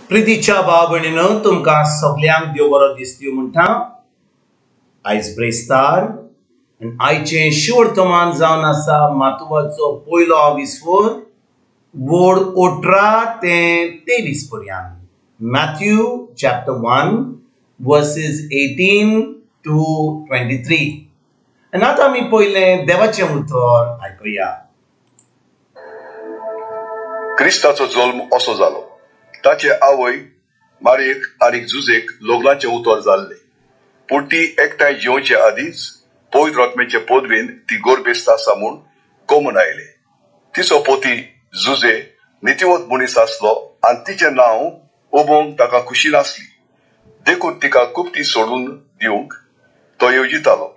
प्रितीच्या भाव भयणीनो, तुमकां सगल्यांक देव बरो दिसती म्हणटा। आयज ब्रेस्तार आनी आयचें शिवर्तमान जावन आसा मातुवाचो पयलो आविस्वर वोड 18 ते 23 पर्यंत। Matthew chapter 1 verses 18 to 23। आनी आतां आमी पयलें देवाचें उतर आयकुया। क्रिस्ताचो जल्म असो जालो। ताचे आवय मारयेक आनी जुजेक लग्नाचें उतर जाल्लें, पूण ती एकठांय जेवचे आदींच पवित्र आत्म्याचे पदवेन ती गर्भेस्त आसा म्हूण कमून आयले। तिचो पती जुजे नितिवंत मनीस आसलो आनी तिचें नांव उबोवंक ताका खुशी नासली, देखून तिका कुपती सोडून दिवंक तो येवजितालो।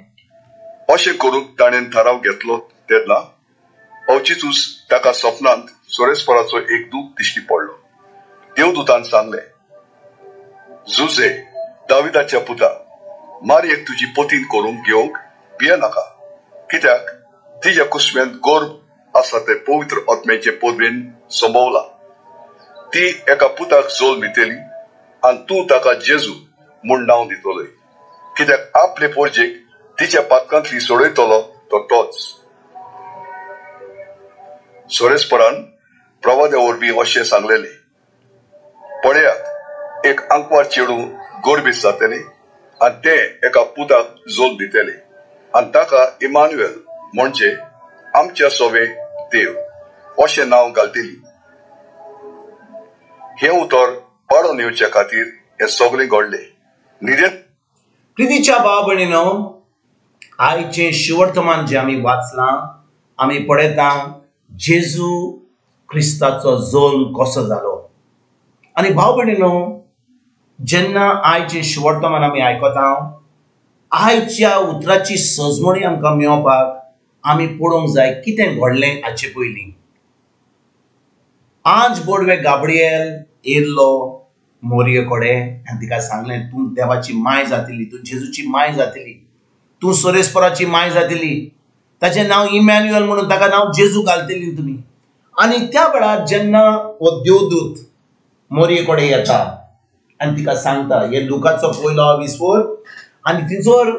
अशें करूंक ताणें थाराव घेतलो तेन्ना अवचितूच ताका सपनांत सोरेस्पराचो एक दूत दिश्टी पडलो। देवदूतान सांगलें, जुजे दाविदाच्या पुता, मारयेक तुजी पतीन करूंक घेवंक भियेनाका, कित्याक तिज्या कुसव्यांत गर्भ आसा तें पवित्र आत्म्याचे पदवेन संभवला। ती एका पुताक जल्म दितली आनी तूं ताका जेजू म्हूण नांव दितलोय, कित्याक आपले पोरजेक तिच्या पातकांतली सोडयतलो तो तोच। सोरेस्परान प्रवाद्या वरवीं अशें सांगलेलें, पळयात, एक आंकवार चेडूं गर्भेस्त जातलें आनी तें एका पुताक जल्म दितलें आनी ताका इमानुएल म्हणजे आमच्या सोवे देव अशें नांव घालतली। हें उतर पाळून येवचे खातीर हें सगळें घडलें। निदेन प्रितीच्या भाव भयणीनो, आयचें शिवर्तमान जें आमी वाचलां, आमी पळयता जेजू क्रिस्ताचो जल्म कसो जालो। आनी भाव भयणीनो, जेन्ना आयचें शिवर्तमान आमी आयकता, आयच्या उतराची सजमणी आमकां मेळपाक आमी पळोवंक जाय कितें घडलें हाचे पयलीं। आज बोडवे गाब्रिएल येयल्लो मोरये कडेन आनी तिका सांगलें, तूं देवाची माय जातली, तूं जेजूची माय जातली, तूं सोरेस्पराची माय जातली, ताचें नांव इमॅन्युअल म्हणून ताका नांव जेजू घालतली तुमी। आनी त्या वेळार जेन्ना हो देवदूत मोरये कडेन येता आनी तिका सांगता, हे लुकाचो पयलो आविस्वर, आनी तिचोर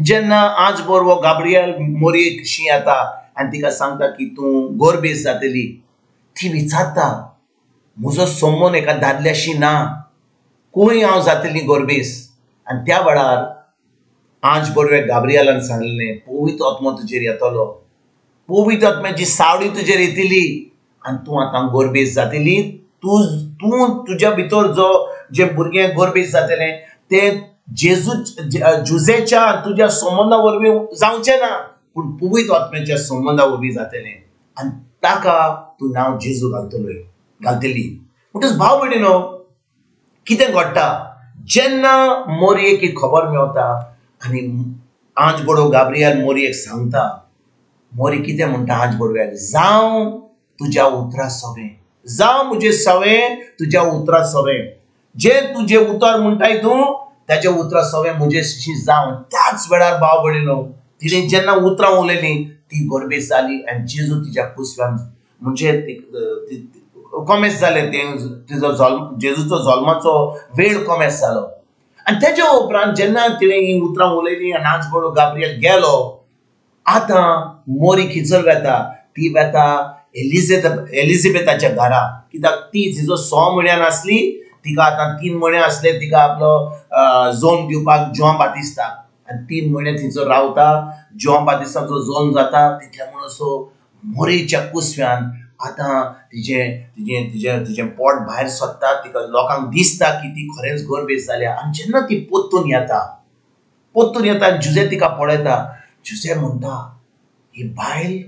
जेन्ना आज बरो गाब्रिएल मोरयेक शी येता आनी तिका सांगता की तूं गर्भेस्त जातली, ती विचारता, म्हजो संबंद एका दादल्याशी ना, खंय हांव जातली गर्भेस्त? आनी त्या वेळार आज बरवे गाब्रिएलान सांगलें, पवित्र आत्मो तुजेर येतलो, पवित्र आत्म्याची सावळी तुजेर येतली आनी तूं आतां गर्भेस्त जातली। तूं तूं तुज्या भितर जो जें भुरगें गर्भेस्त जातलें तें जेजू जुजेच्या तुज्या संबंदा वरवीं जावचें ना, पूण पवित्र आत्म्याच्या संबंदा वरवीं जातलें आनी ताका तूं नांव जेजू घालतलोय घालतली। म्हणटच भाव भयणीनो, कितें घडटा जेन्ना मोरयेक ही खबर मेवता आनी आज बडो गाब्रिएल मोरयेक सांगता, मोरी कितें म्हणटा आज बडव्याक, जावं तुज्या उतरा सवें, जावं म्हजे सवें तुज्या उतरा सवें, जें तुजें उतर म्हणटाय तूं ताच्या उतरा सवें म्हजे जावं। त्याच वेळार भाव भयणीनो, तिणें जेन्ना उतरां उलयलीं ती गर्भेस्त जाली आनी जेजू तिच्या कुसव्यान म्हणजे कोमेस जालें, तें तिजो जल्म जेजूचो जल्माचो वेळ कोमेस जालो। आनी तेच्या उपरांत जेन्ना तिणें हीं उतरां उलयलीं आनी आज बरो गाब्रिएल गेलो, आतां मोरी खिचर वेता, ती वेता एलिझाबेथाच्या घरा, कित्याक ती तिजो 6 म्हयन्यान आसली, तिका आतां 3 म्हयने आसले, तिका आपलो जोन दिवपाक जुआंव बातिस्ता, आनी 3 म्हयने थंयसर रावता, जुआंव बातिस्ताचो जोन जाता। तितल्या म्हणून असो मोरेच्या कुसव्यान आतां तिजें तिजें तिजें तिजें पोट भायर सोदता, तिका लोकांक दिसता की ती खरेंच गर्भेस्त जाल्या। आनी जेन्ना ती पोत्तून येता, पोत्तून येता आनी जुजे तिका पळयता, जुजे म्हणटा, ही बायल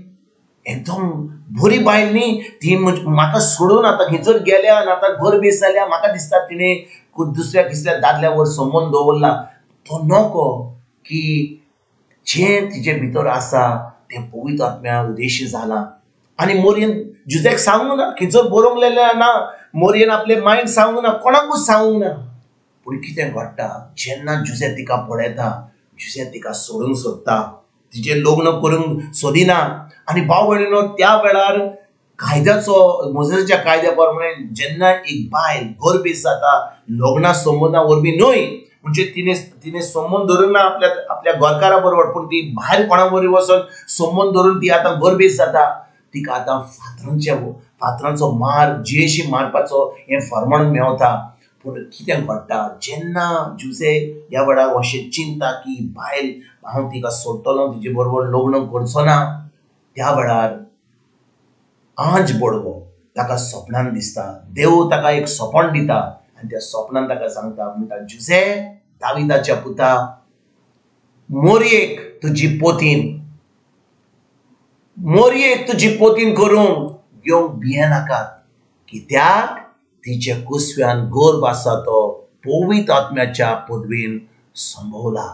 एकदम बरी बायल न्ही, ती म्हाका सोडून आतां खंयसर गेल्या आनी आतां गर्भेस्त जाल्या, म्हाका दिसता तिणें दुसऱ्या किसल्या दादल्या वयर संबंद दवरला, तो नको की जें तिजे भितर आसा तें पवित्र आत्म्या उद्देशी जालां। आनी मोरयेन जुजेक सांगूंक ना, खंयसर बरोवंक गेलें ना, मोरयेन आपले मायंड सांगूंक ना, कोणाकूच सांगूंक ना। पूण कितें घडटा जेन्ना जुजे तिका पळयता, जुजे तिका सोडूंक सोदता, तिजें लग्न करूंक सोदिना। आनी भाव भयणीनो, त्या वेळार कायद्याचो मोजेसाच्या कायद्या प्रमाणे जेन्ना एक बायल गर्भेस्त जाता लग्ना संबंदा वरवीं न्हय, म्हणजे तिणे संबंद धरून ना आपल्या आपल्या घरकारा बरोबर, पूण ती भायर कोणा बरोबर वचून संबंद धरून ती आतां गर्भेस्त जाता, तिका आतां फातरांचो मार जियेशी मारपाचो हें फर्माण मेवता। पूण कितें घडटा जेन्ना जुजे ह्या वेळार अशें चिंता की बायल हांव तिका सोडटलो, तिजे बरोबर लग्न करचो ना, त्या वेळार आंज बडवो ताका सपनान दिसता, देव ताका एक सपन दिता आनी त्या सपनान ताका सांगता, म्हणटा जुजे दाविदाच्या पुता मोरयेक तुजी पोतीन, मोरयेक तुजी पोतीन करूंक घेवंक भियेनाकात, कित्याक तिच्या कुसव्यान गर्भ आसा तो पवित्र आत्म्याच्या पदवीन संभवला।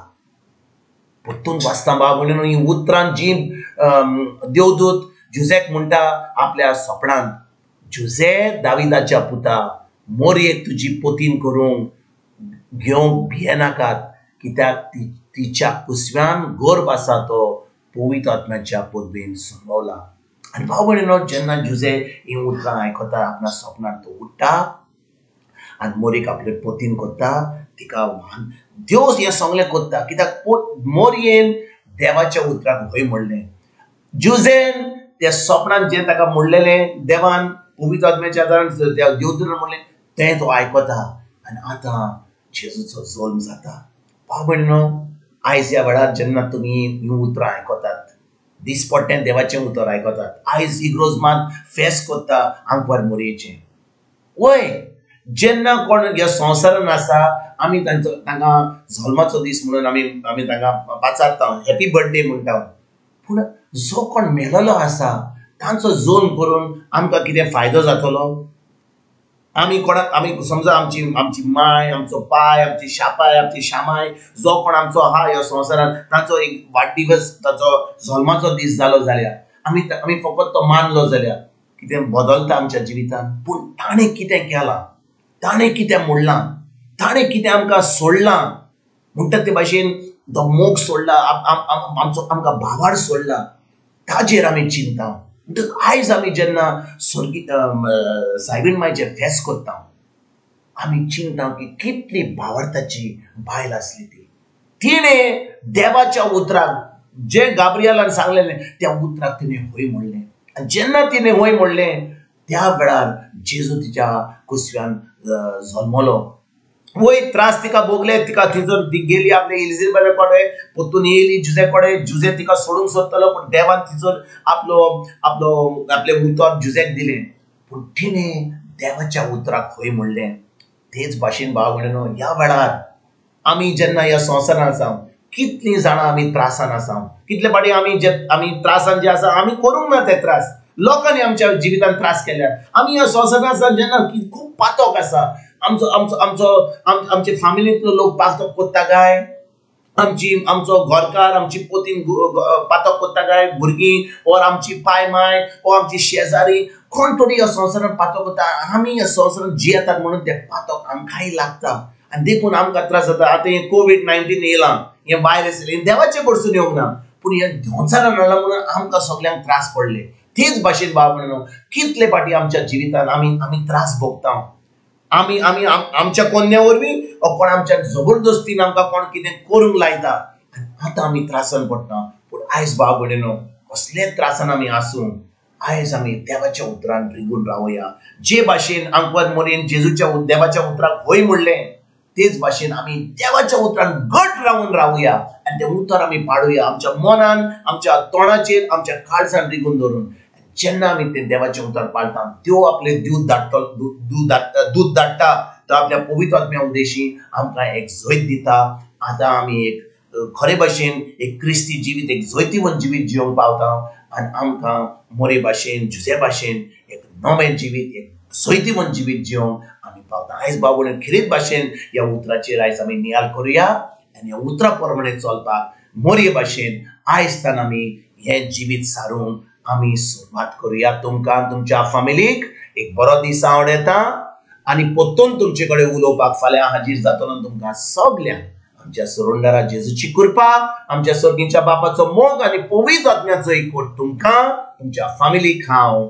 परतून वाचता बाब म्हणून ही उतरां जी देवदूत जुजेक म्हणटा आपल्या सपनान, जुजे दाविदाच्या पुता मोरयेक तुजी पोतीन करूंक घेवंक भियेनाकात, कित्याक तिच्या कुसव्यान गर्भ आसा तो पवित्र आत्म्याच्या पदवीन संभवला। आनी भाव भयणीनो जेन्ना जुजे ही उतरां आयकता आपल्या सपनान तो उठ्ठा आनी मोरयेक आपले पोतीन करता, तिका देव हें सगळें करता कित्याक मोरयेन देवाच्या उतराक हय म्हणलें, जुजेन त्या सपनान जें ताका म्हणलेलें देवान पवित्र आत्म्याच्या आदारान त्या देवदूतान म्हणलें तें तो आयकता आनी आतां जेजूचो जल्म जाता। भाव भयणीनो आयज ह्या वेळार जेन्ना तुमी हीं उतरां आयकतात, दिसपट्टें देवाचें उतर आयकतात, आयज इग्रोज मात फेस करता आंकवार मोरयेचें, वय जेन्ना कोण ह्या संवसारान आसा आमी तांचो तांकां जल्माचो दीस म्हणून आमी आमी तांकां पाचारता, हॅपी बर्थडे म्हणटा, पूण जो कोण मेलेलो आसा तांचो जल्म करून आमकां कितें फायदो जातलो? आमी कोणाक आमी समजा आमची आमची माय, आमचो पाय, आमची शापाय, आमची शामाय, जो कोण आमचो आहा ह्या संवसारान तांचो एक वाडदिवस, ताचो जल्माचो दीस जालो जाल्यार आमी आमी फकत तो मानलो जाल्यार कितें बदलता आमच्या जिवितान? पूण ताणें कितें केलां, ताणें कितें म्हणलां, ताणें कितें आमकां सोडलां म्हणटा ते भाशेन तो मोग सोडला, आमचो आमकां भावार सोडला, ताजेर आमी चिंता। म्हणटकच आयज आमी जेन्ना स्वर्गी सायबीण मायचें फेस्त करता आमी चिंता की कितली भावार्थाची बायल आसली ती, तिणें देवाच्या उतराक जें गाब्रियलान सांगलेलें त्या उतराक तिणें हय म्हणलें आनी जेन्ना तिणें हय म्हणलें त्या वेळार जेजू तिच्या कुसव्यान जल्मलो। वय त्रास तिका भोगले, तिका थंयसर ती गेली आपले इलिझाबेथा कडेन, परतून येयली जुजे कडेन, जुजे तिका सोडूंक सोदतालो पूण देवान थंयसर आपलो आपलो आपलें उतर जुजेक दिलें, पूण तिणें देवाच्या उतराक हय म्हणलें। तेच भाशेन भाव भयणीनो ह्या वेळार आमी जेन्ना ह्या संवसारान आसा कितलीं जाणां आमी त्रासान आसा, कितले फावटी आमी जे आमी त्रासान जे आसा आमी करूंक ना ते त्रास, लोकांनी आमच्या जिवितान त्रास केल्यात। आमी ह्या संवसारान आसा जेन्ना खूब पातक आसा, आमचो आमचो आमचो आमचे फामिलींतलो लोक पातक करता काय, आमची आमचो घरकार आमची पोतीन पातक करता काय, भुरगीं ओर आमची पाय माय ओ आमची शेजारी कोण तरी ह्या संवसारान पातक करता, आमी ह्या संवसारान जियेतात म्हणून ते पातक आमकांय लागता आनी देखून आमकां त्रास जाता। आतां हें कोवीड-19 येयलां, हें वायरस येयलें, देवाचे कडसून येवंक ना, पूण हें संवसारान हाडलां म्हणून आमकां सगल्यांक त्रास पडले। तेच भाशेन भाव भयणीनो कितले फावटी आमच्या जिवितान आमी आमी त्रास भोगता, आमी आमी आमच्या कोन्या वरवीं ओ कोण आमच्या जबरदस्तीन आमकां कोण कितें करूंक लायता आनी आतां आमी त्रासान पडटा। पूण आयज भाव भयणीनो कसलेच त्रासान आमी आसूं आयज आमी देवाच्या उतरान रिगून रावया। जे भाशेन आंकवार मोरयेन जेजूच्या देवाच्या उतराक हय म्हणलें तेच भाशेन आमी देवाच्या उतरान घट रावून रावया आनी तें उतर आमी पाडुया आमच्या मनान, आमच्या तोंडाचेर, आमच्या काळजान रिगून धरून। जेन्ना आमी ते देवाचें उतर पाळटा देव आपले दूत धाडटलो, दूत धाडटा तो आपल्या पवित्र आत्म्या उद्देशी आमकां एक जैत दिता। आतां आमी एक खरे भाशेन एक क्रिस्ती जिवीत, एक जैतिवंत जिवीत जिवंक पावता आनी आमकां मोरे भाशेन जुजे भाशेन एक नवें जिवीत, एक जैतिवंत जिवीत जिवंक आमी पावता। आयज बाबू खेरीत भाशेन ह्या उतराचेर आयज आमी नियाळ करुया आनी ह्या उतरा प्रमाणे चलपाक मोरये भाशेन आयज तान आमी हें जिवीत सारूंक आमी सुरवात करुया। तुमकां तुमच्या फामिलीक एक बरो दीस आवडटा आनी परतून तुमचे कडेन उलोवपाक फाल्यां हाजीर जातलो। तुमकां सगल्यांक आमच्या सरोंडरा जेजूची कृपा, आमच्या सर्गीच्या बापाचो मोग आनी पवित्र आत्म्याचो एकवट तुमकां तुमच्या फामिलीक हांव